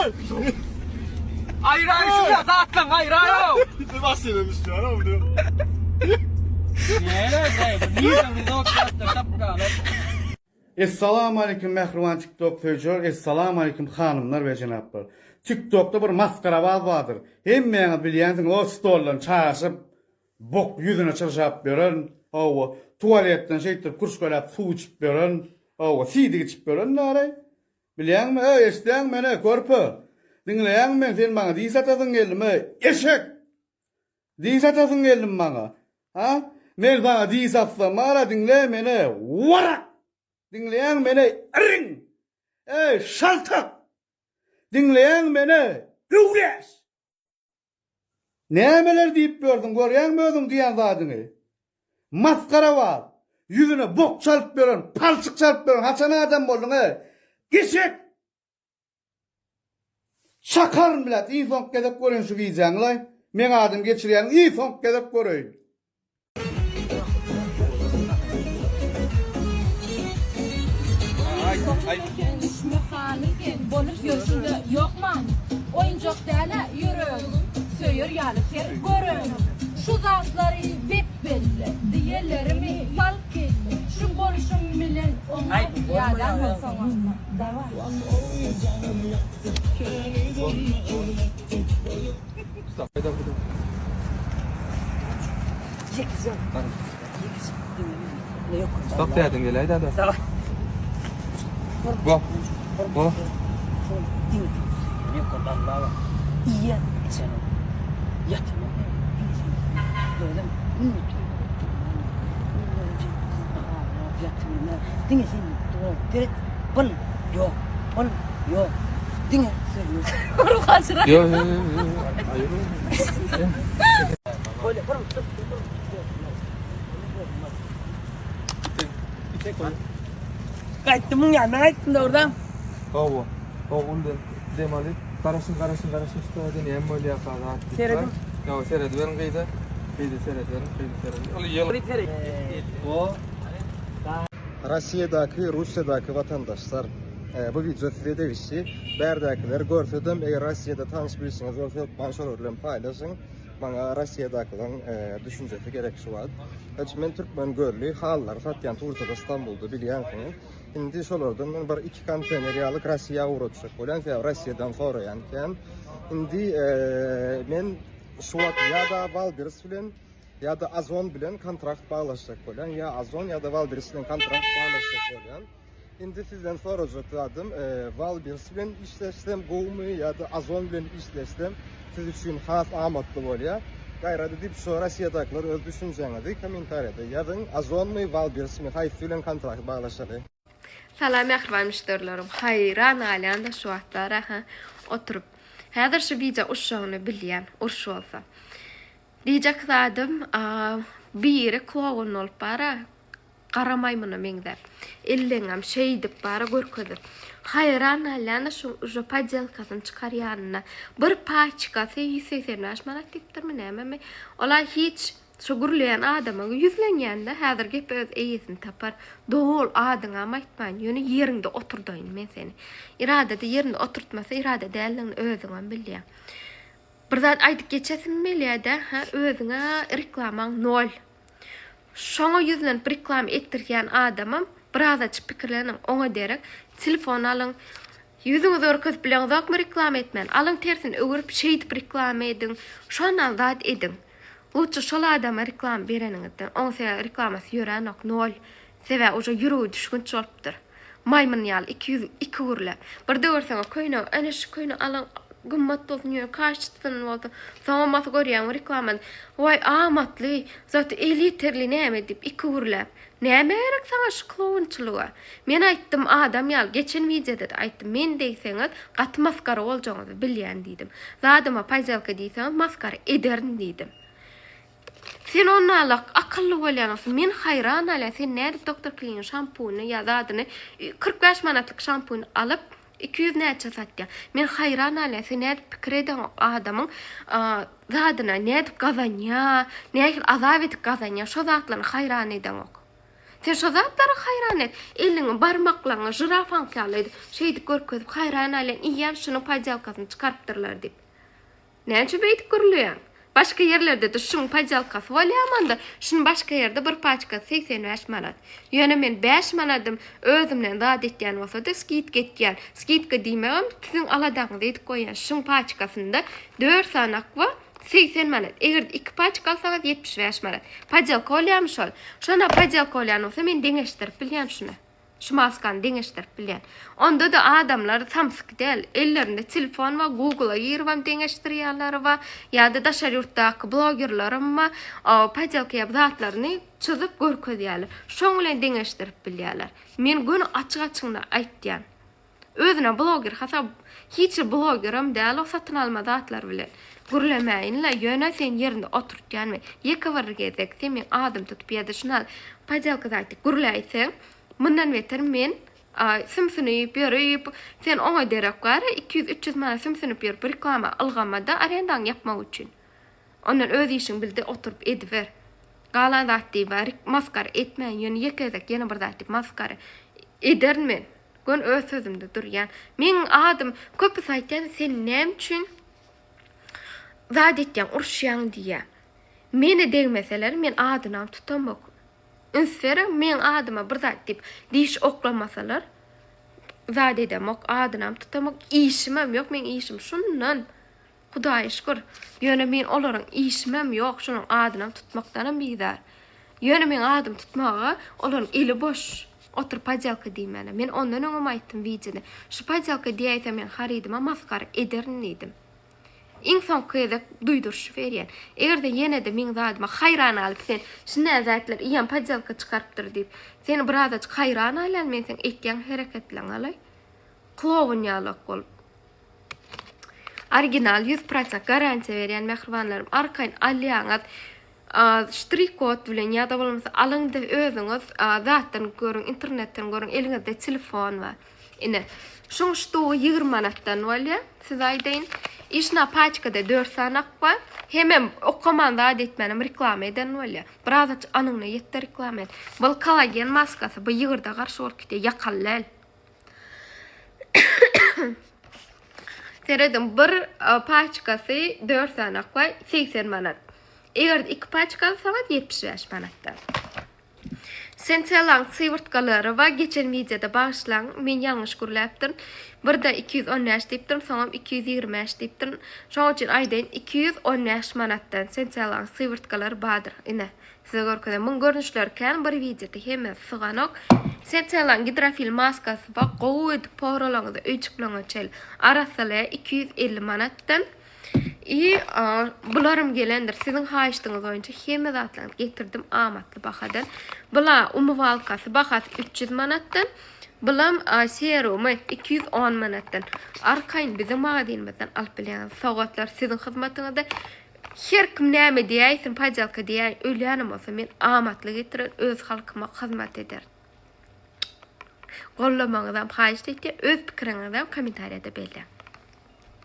Aýraý şu zatlaň aýraý. Maşyna düşýär o bu. Näme bu? Nirden bu zatlar tapgalar? Essalamu aleýkum mähriban TikTok söýüjiler Essalamu aleýkum hanymlar we jenaplar. TikTokda bir masgarabaz bardyr. Hemmäňiz bilýänsiňiz o stoldan çaşyp bok ýüzüne çyrşap ýören, hawa, tualetden şeýtdirip kürşgeläp suw içip ýören, hawa, siýdik içip ýören däl-eý. Bilýäňmi, eý, eşidýäňmi meni, körpe? Diňleýäňmi meni, sen maňa diş atasyň geldimi, eý, eşek! Diş atasyň geldimi maňa? Ha? Men saňa diş atsam, bar-a, diňle meni, warak! Diňleýäňmi meni, iriň! Eý, şaltak! Diňleýäňmi meni, öwräş! Nämeler diýip ýörsüň, görýäňmi özüň diýýän zadyňy? Masgarabaz! Ýüzüne bok çalyp ýören, palçyk çalyp ýören haçan adam bolduň-eý? Eşek! Çakaryn bilet, iň soňky gezek göreýin şu wideoňy-laý. Meň adymy geçirýäniň iň soňky gezek göreýin. Düşme hany sen bolup ýörşüňde ýok many Oýunjak dälä ýüregiň söýer ýaly her göreniň Şu zatlary bek belle diýenlerimi sal kelle Şu bolşuň bilen oňa ýadan bolsaňam daway. Stop dädin geläý däde. Go. Go. Diňe sen bil ýok ol ýok diňe söýmek. Ýo ýo ýo. Gaýtdym muň ýanyna gaýtdym dogrudan. Hawa. Ogul dem alyp, garaşyň, garaşyň, garaşyň şu taýda näme bolýarka zat diýip. Serediň. Ýa serediberiň gyza. Gyza serediberiň, gyza serediň. Ol ýyl. Rossiýadaky, Russiýadaky watandaşlar, bu wideo size degişli. Bärdäkiler görsedem, eger Rossiýada tanyş bilşiňiz bolsa hökman şolar bilen paýlaşyň. Maňa Rossiýadakylaryň düşünjesi gerek şu wagt. Hiç men türkmen görli halylary satýan Tursiýada Stambulda bilýänsiňiz. Indi şolardan men bir iki konteýner ýaly Rossiýa ugratjak bolýan, sebäbi Rossiýadan soraýan kän. Indi men şu wagt ýa-da Wildberries bilen ýa-da Ozon bilen kontrakt baglaşjak bolýan, ýa Ozon ýa-da Wildberries bilen kontrakt baglaşjak bolýan. Indi sizden sorajak zadym, Wildberries bilen işleşsem gowumy ýa-da Ozon bilen işleşsem siz üçin has amatly bolýar? Gaýrat edip şu Rossiýadakylar öz düşünjäňizi kommentariýada ýazyň. Ozonmy, Wildberriesmi haýsy bilen kontrakt baglaşaly? Salam mähriban müşderilerim. Haýran galýan-da şu wagtlar aha oturyp. Häzir şu wideo urşagyny bilýän, uruş bolsa. Diýjek zadym, biri kloun bolup bara, gara maýmyna meňzäp. Elleňem şeýdip bara görkezip. Haýran galýan-da şu uje poddelkasyny çykarýanyna. Bir paçkasy 185 manat diýipdirmi nämemi. Ola hiç şu gürleýän adama ýüzlenýän-de, häzir gep öz eýesini tapar. Dogul adyňam aýtmaýyn, ýöne ýeriňde oturdaýyn men seni. Irada-da ýerinde oturtmasa irada däldigini özüňem bilýäň. Bir zat aýdyp geçesim gelýär-dä, hä, özüňe reklamaň nol. Şoňa ýüzlenip reklama etdirýän adamam birazajyk pikirleniň, oňa derek telefon alyň, ýüzüňizi görkezip bileňzokmy reklama etmän, alyň tersini öwürip şeýdip reklama ediň, şondan zat ediň. Lutçy şol adama reklama bereniňizden, oň sebäbi reklamasy ýöränok, nol. Sebäbi uje ýüregi düşgünç bolupdyr. Maýmyn ýaly 200 iki gürläp. Birde görseň o köýnegi ene şu köýnegi alyň gymmat bolsun ýöne kaşçysyny bolsun. Soňam bolsa görýäň reklamany. Waý amatly, zat elýeterli näme diýip iki gürläp. Näme gerek saňa şu klounçylyga? Men aýtdym adam ýaly geçen wideoda-da aýtdym. Men degseňiz gaty maskara boljagyňyzy bilýän diýdim. Zadyma podelka diýseňiz maskara ederin diýdim. Sen onalak akylly bolýanoksyň. Men haýran galýan, sen nädip Doktor Kliniň şampunyny ýa zadyny 45 manatlyk şampuny alyp 200 näçe satýaň. Men haýran galýan, sen nädip pikir edeňok adamyň zadyna nädip gazanýa, nähili azap edip gazanýa, şo zatlaryny haýran edeňok. Sen şo zatlara haýran et. Eliňi, barmaklaryňy žirafaňky ýaly edip, şeýdip görkezip haýran galýaň, iýýän şunuň podýalkasyny çykarypdyrlar diýip. Näme üçin beýdip gürleýäň? Başga ýerlerde-de şuň podýalkasy bolýamy onda? Şuny başga ýerde bir paçkasy 85 manat. Ýöne men 5 manadym özümden zat etýän bolsa-da skidka etýän. Skidka diýmegem siziň aladaňyzy edip goýýan. Şuň paçkasynda 4 sany akwa 80 manat. Eger-de 2 paçka alsaňyz 75 manat. Podýalka bolýamy şol? Şonda podýalka bolýan bolsa men deňeşdirip bilýän şuny. Şu maskany deňeşdirip bilýän. Onda-da adamlar samsyk däl. Ellerinde telefon bar, Google-a giribem deňeşdirýänleri bar. Ýa-da daşary ýurtdaky blogerlerem bar. Podýalka ýa zatlaryny çyzyp görkezýärler. Şoň bilen deňeşdirip bilýärler. Men göni açyk-açygyny aýtýan. Özüne bloger hasap hiç bir blogerem däl o satyn alma zatlar bilen gürlemäýinle ýöne sen ýerinde oturtýan we ýeke bir gezek sen meň adym tutup ýa-da şunal podelka zat diýip gürläýseň mundan beter men sümsünip ýörüp sen oňa derek bar 200 300 manat sümsünip ýörüp reklama ylgamada arendaňy ýapmak üçin Ondan öz işiňi bilde oturyp ediber. Galan zat diýip barik maskara etmäýin ýöne ýeke gezek ýene bir zat diýip maskara ederin men. Gön öz sözümde durýan. Meň adym köpüsi aýtýan sen näme üçin zat etýäň uruşýaň diýýä. Meni degmeseler men adynam tutamok. Üns beriň meň adyma bir zat diýip diş oklamasalar zat edemok adynam tutamok işimem ýok meň işim şundan. Hudaýa şükür. Ýöne men olaryň işimem ýok, şolaryň adynam tutmakdanam bizar. Ýöne meň adymy tutmaga olaryň eli boş. Otur podýalka diýmäne. Men ondan öňem aýtdym wideoda. Şu podýalka diýäýse meň harydyma masgara ederin diýdim. Iň soňky gezek duýduryş berýän. Eger-de ýene-de meň zadyma haýran galyp sen şindä zatlar iýen podýalka çykarypdyr diýip, seni birazajyk haýran galýan men seň etýän hereketleňe alaý. Kloun ýalak bolup. Original 100% garantiýa berýän mähribanlarym arkaýyn alýaňyz. Ştrih kod bilen ýa-da bolmasa alyň-da özüňiz zatdan görüň, internetden görüň, eliňizde telefon bar. Ine, şuň ştugy 20 manatdan bolýar, size aýdaýyn. Işna paçkada 4 sany ak bar. Hemem okaman zat etmänem reklama eden bolýar. Birazajyk anygyna ýetdi reklama et. Bu kollagen maskasy, bu ýygyrda garşy bolup gidýär, ýakaly däl. Serediň bir e, paçkasy 4 sany akwaý 80 manat. Eger 2 paçka alsaňyz 75 manatdan. Sensellaň sywyrtgalary bar. Geçen wideoda bagyşlaň, men ýalňyş gürläpdirin. Birde 215 diýipdirin, soňam 225 diýipdirin. Şoň üçin aýdaýyn, 215 manatdan Sensellaň sywyrtgalary bardyr. Ine. Size görkezem. Muň görnüşleri kän bir wideoda hemmesi syganok. Sensellaň gidrofil maskasy bar. Gowy edip poralaňyzy öýjükleňe çel arassalaýar 250 manatdan. I bularym gelendir. Siziň haýyşdyňyz boýunça hemme zatlaryny getirdim amatly bahadan. Bula umywalkasy bahasy 300 manatdan. Bulam serumy 210 manatdan. Arkaýyn biziň magazynymyzdan alyp bilýäňiz. Sowgatlar siziň hyzmatyňyzda. Her kim näme diýäýsin pajalka diýäý ölýänem bolsa men amatly getirer öz halkyma hyzmat ederin. Gollamagyňyzam haýyşt etýän öz pikiriňizem kommentariýada belläň.